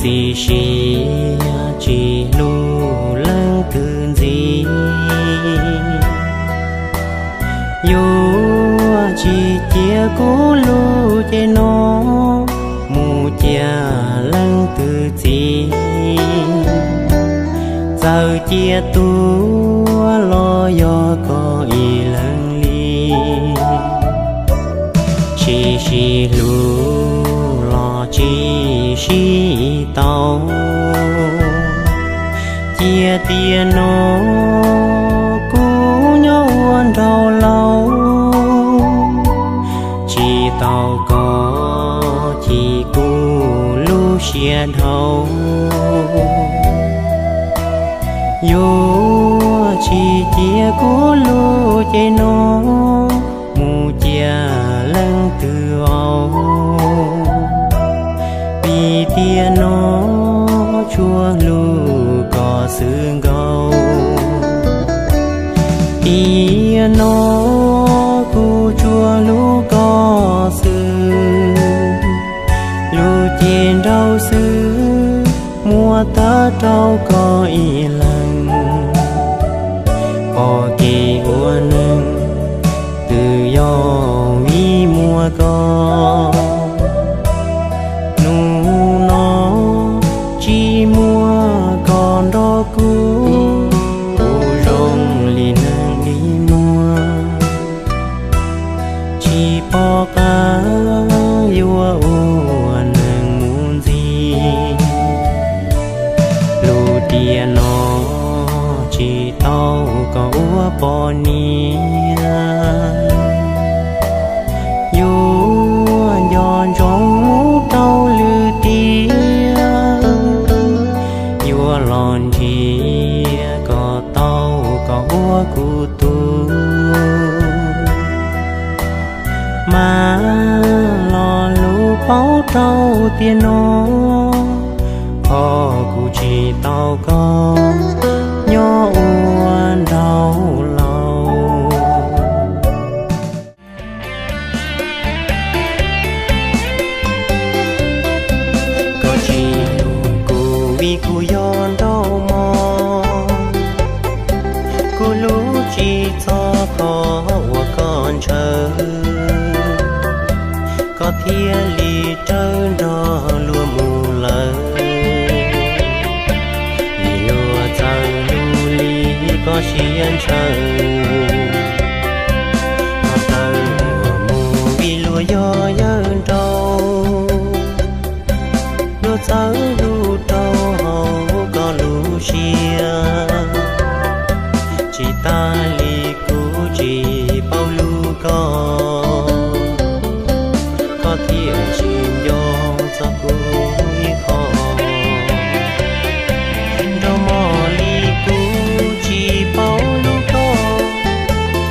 Tsis siab tsis hlub leej twg ntxiv, yuav tsis cia kuv lub cev no mus cia leej twg txiv. Txawm cia tuag los yog koj ib leeg li, tsis sib hlub los tsis sib tau. Cia tiam no kuv nyob ua nraug laus, tsis tau koj chim kuv lub siab dhau. Yuav tsis cia kuv lub cev no mus cia leej twg au, vim tiam no tsuas hlub koj xwb nkaus. Tiam no kuv tsuas hlub koj xwb, lub cev nraug xwb muab tag rau koj ib leeg. Pom kev ua neeg twb yog vim muaj koj, hnub no tsis muaj koj nrog kuv, kuv zoo li neeg li muag, tsis pom qab yuav ua neeg mus ntxiv. Lub tiam no tsis tau koj ua poj niam, yuav nco ntsoov mus rau lwm tiam, yuav los nrhiav kom tau koj ua kuv tug. Mas lo lus paub rau tiam no, ho kuv tsis tau koj nyob ua nraug laus. Koj tsis hlub kuv vim kuv yog nraug mos, kuv hlub tsis txog qhov uas koj ntshaw. Koj thiaj li rawv nrog luag mus lawm, vim luag txawj hlub li koj siab ntshaw. Koj tawm luag mus vim luag yog yawg nraug, luag txawj hlub rau hauv koj lub siab. Tsis tas li kuv tsis paub hlub koj, koj thiaj tsis nco txog kuv ib qho. Nraug mos li kuv tsis paub hlub koj,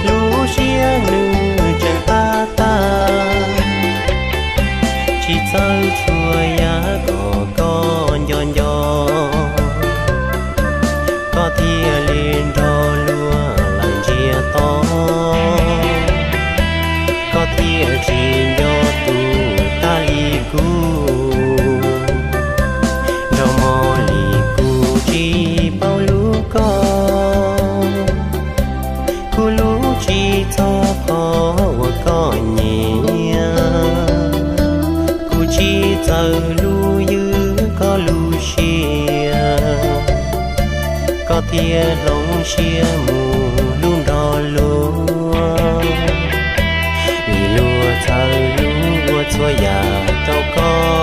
lub siab nws tseem qab tag. Tsis txawj txhua yam kom koj nco nco, koj thiaj li nrog luag lawm ntsiag to. Koj thiaj tsis nco tus tag li kuv, nraug mos li kuv tsis paub hlub koj. Kuv hlub tsis txog qhov uas koj nyiam, kuv tsis txawj hlub ywj koj lub siab. Koj thiaj hloov siab mus hlub nrog luag, vim luag txawj hlub ua txhua yam rau koj.